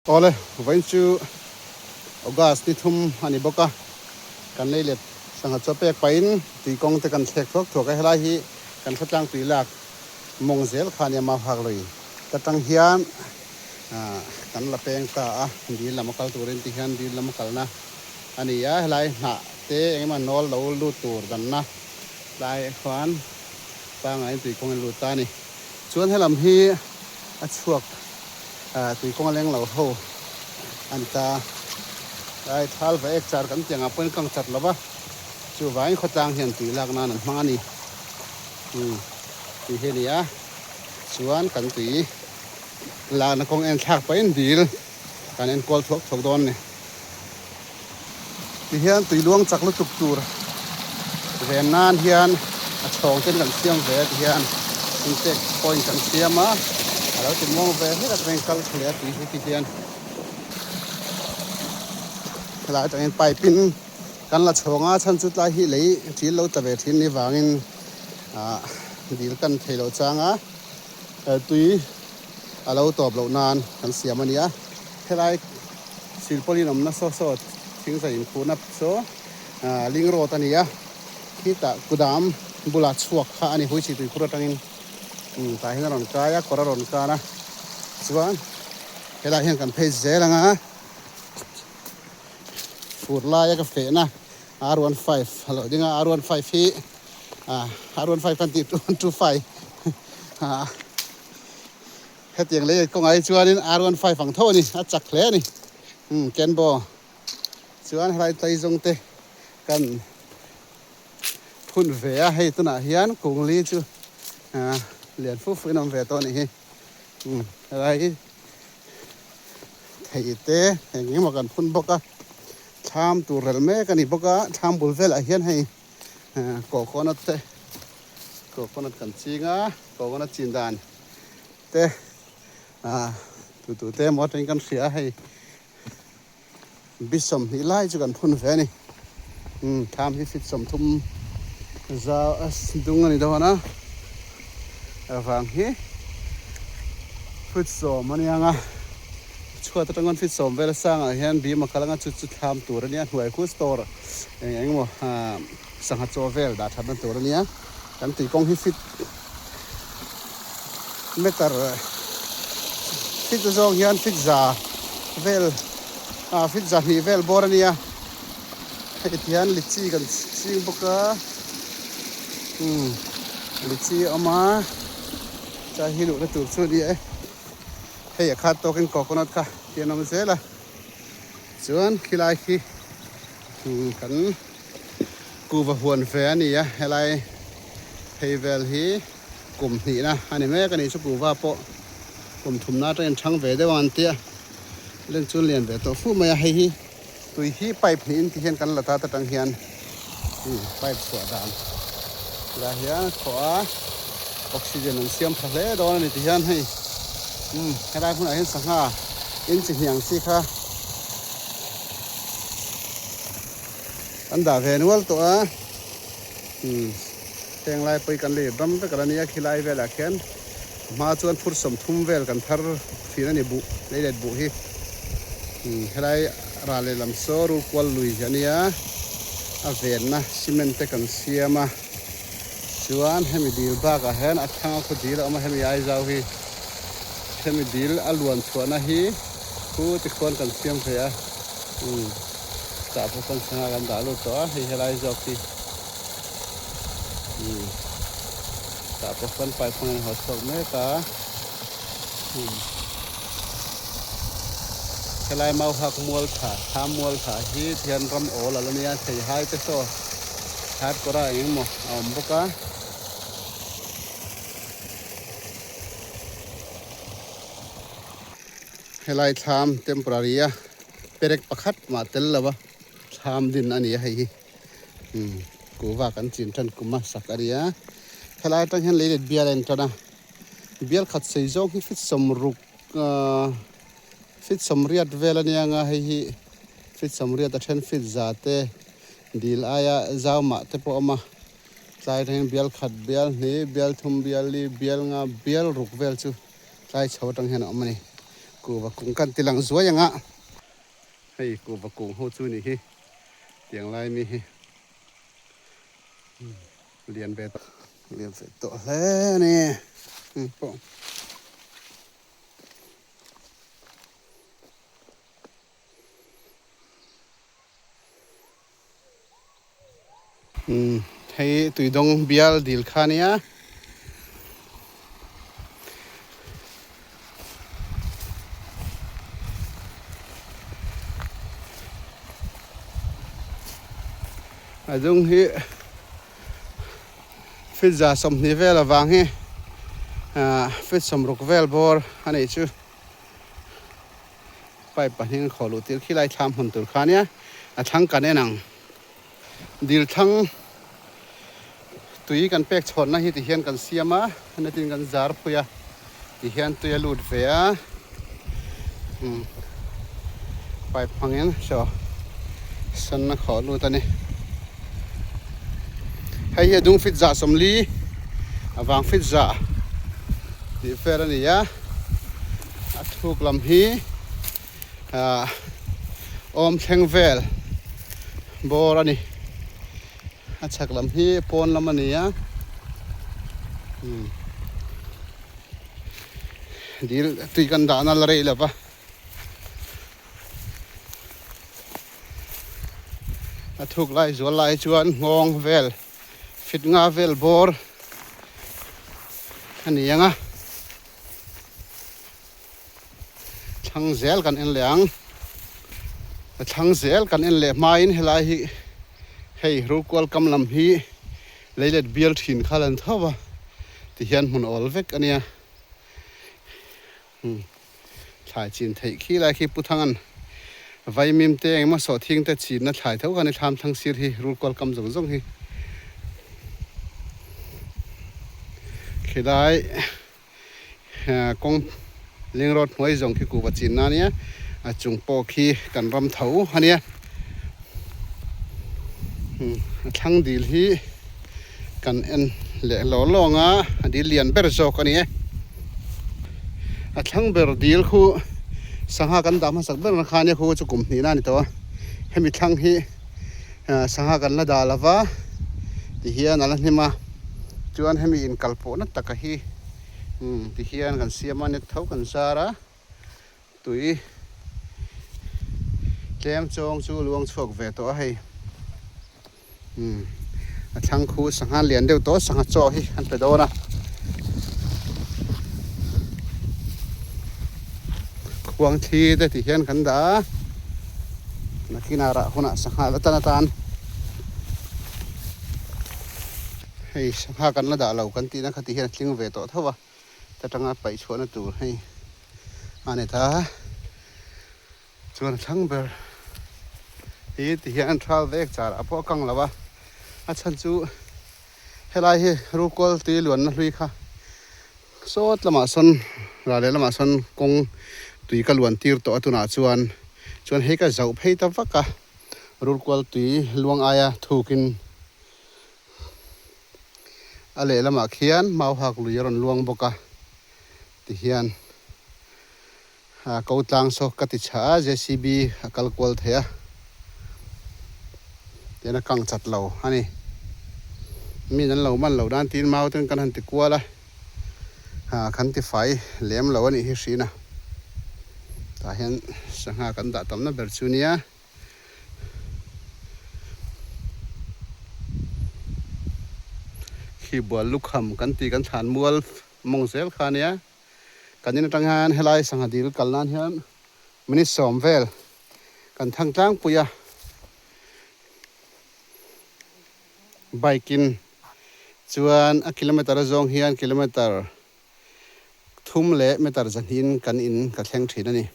Awle, vawiin chu August ni thum a ni bawk a, kan lei let sangha chaw pek pahin tui kawng te kan thlek thuak thuak a, helai hi kan hretlang tui lak mawng zel kha a nia Mauhak lui ta tang hian kan la peng ta a, dil lam a kal turin ti hian dil lam a kalna a ni a, helai hnah te eng emaw nawl lo lut tur danna tlai khuan pangaiin tui kawng in lut ta a ni. Chuan helam hi a chhuak tui kawng a leng lo ho a ni ta. Tlai thal va ek char kan tih angah pawhin kang chat lo va, chuvangin khawtlang hian tui lak nan an hmang a ni. Umm tih hi a ni a, chuan kan tui lakna kawng en thlak pahin dil kan enkawl thuak thuak dawn a ni. Tihian tui luang chak lutuk tur ven nan hian a chhawng ten kan siam ve a tihian intake point kan siam a a lo ti muang ve hlek a chuan kal thla leh a tui hi tihian helai atangin pipe in kan la chhawng a chhan chu tlai hi lei thil lo tla ve thin ni vangin ah dil kan thei loh chang a tui a lo tawp loh nan kan siam a ni a helai. Silpawlin awmna saw saw thingzai inkhuhna saw ling road a ni a, khitah kudam bulah chhuak kha a ni Huichi tuikhur atangin tah hian a rawn kai a, kawr a rawn kan a, chuan helaiah hian kan phei zel ang a, fur laia ka fehna R 15 a lo ding a, R 15 hi R 15 kan tih 125 Hetiang lei kawngah hi chuanin R one five ang tho a ni, a chak hle a ni. Umm Kenbo chuan helai tlaizawng te kan phun ve a, hei tunah hian kungli chu ah lian fu fu in a awm ve tawh a nih hi. Umm helai hi thei te eng eng emaw kan phun bawk a, thlam tur rel mek a ni bawk a, thlam bul velah hian hei ah coconut te coconut kan ching a, coconut chin dan. Te ah tu tu te emaw atangin kan hria a hei bi sawmhnih lai chu kan phun ve a ni umm thlam hi feet 30 zau a dung a ni dawn a avang hi feet 10 a nia nga chhuat atang khawn feet 10 vel a sangah hian bim a kal anga chu chu thlam tur a nia hnuai khu store eng eng emaw ah sangha chaw vel dah thatna tur a nia kan tuikawng hi feet meter feet zawng hian feet za vel ah feet za hnih vel bawr a nia hei ti hian lichi kan ching bawk a umm lichi a awm a chai hi luhna tur chu a ni e hei a khat tawkin coconut kha ti an awm zel a chuan khilai khi umm kan Kuhva huan ve a ni a, helai phei vel hi kum hnihna a ni mek a ni chu kuhva pawh kum thumna atangin thang ve deuh ang an tia len chu lian ve tawh fu mai a, hei hi tui hi pipe hnihin ti hian kan la ta ta tang hian pipe chhuah dan lah hian a thawh a oxygen an siam tha hle dawn a ni ti hian hei helai hmunah hian sangha inchi hniang chi kha. An dah ve nual tawh a, umm heng lai pawh hi kan lei ram vek a nia khilai velah khian a hma chuan phur 30 vel kan thar thin a ni buh lei let buh hi umm helai ral lehlam saw rul kual lui a nia a venna cement te kan siam a chuan hemi dil bakah hian a thlang a khaw dil a awm a hemi Aizau hi hemi dil a luan chhuahna hi khu tikhuan kan siam ve a umm. Tah pawh kawng sangha kan dah lut tawh a, hei helai zawk hi umm tah pawh khawn pipe hmangin a haw chhuak mek a umm helai mau hak mual tha thlam mual tha hi tihian ram awl a la nia thei hai te saw thar kawr ah eng emaw a awm bawk a. Helai thlam temporary a perek pakhat mah tel lo a thlam din a ni a hei hi umm kuhva kan chin tan kum a sak a ni a helai atang hian lei let bial a in tan a bial khat sei zawng hi feet 60 ahh feet 80 vel a nia nga hei hi feet 80 a then feet za te dil aia zau mah te pawh a awm a tlai atang hian bial khat bial hnih bial thum bial li bial nga bial ruk vel chu. Tlai chho atang hian a awm a ni. Kuhva kung kan ti lang zuai ang a, hei kuhva kung ho chu nih hi tiang lai mi hi lian ve lian ve tawh hle a ni hei pawh. Umm hei tuidawng bial dil kha ania. A dung hi feet 20 vel avang hi ah feet 60 vel bawr a nih chu. Pipe pahnih an khawh luh tir khi lai thlam hawn tur kha ania a thlang kan en ang. Dil thlang tui kan pek chhawnna hi tihian kan siam a natin kan zar phui a tihian tui a lut ve a umm pipe hmangin saw san a khawh lut a ni. Hei hi a dung fit 40 a vang fit za tih vel a ni a a thuk lam hi ah awm thleng vel bawr a ni a chhak lam hi pawn lam a ni a umm dil tui kan dahna la rei lo va a thuk lai zual lai chuan nghawng vel fit nga vel bawr a ni ang a. Thlang zel kan en leh ang. A thlang zel kan en leh hmain helai hi hei Rukual kam lam hi leilet bial thin kha lan tho va tihian hmun awl vek a nia. Umm thlai chin theih khi lai khi Pu Thanga'n vaimim te engemaw sawhthing te chinna thlai tho kha ni thlam thlang sir hi Rukual kam zawng zawng hi khilai. Kawng ling road hnuai zawng khi kuhva chinna a nia, a chung pawh khi kan ram tho a nia. A thlang dil hi kan en leh lawng lawng a, a dil lian ber zawk a ni e. A thlang ber dil khu sangha kan dah hmasak ber na kha a nia khu chu kum hnihna a ni tawh a, hemi thlang hi sangha kan la dah lo va tihian a la hnim a chuan hemi inkalpawhna taka hi umm tihian kan siam a net tho kan zar a tui tlem chawng chu luang chhuak ve tawh a hei umm a thlang khu sangha lian deuh tawh sangha chaw hi an pe dawn a khuang thli te ti hian kan dah a nakinah rah hunah sangha la tan atan hei sangha kan la dah lo kan tihna kha ti hian a tling ve tawh tho a ta tanga paih chhuahna tur hei a ni ta. Chuan a thlang ber hi ti hian an thal vek char ah pawh a kang lo a, a chhan chu helai hi rukual tui luanna hlui kha sawt lamah sawn ral leh lamah sawn kawng tui ka luan tir tawh a tunah chuan chuan hei ka zauh phei ta vak a rukual tui luang aia thukin a lehlamah khian mauhak lui a rawn luang bawk a tihian. Ko tlang saw ka ti chha a, JCB a kal kual thei a, tian a kang chat lo a ni. Min an lo man lo nan tiin mau ten kan han ti kual a, kan ti fai lem lo a nih hi hrin a. Tah hian sangha kan dah tamna ber chu nia. Khi bual lukham kan ti kan thlan mual mawng zel kha nia. Kan in atang hian helai sangha dil kal nan hian minute 10 vel kan thang tlangpui a, bike in chuan a kilometer a zawng hian kilometer thum leh meter zahnih in kan in ka thleng thin a ni.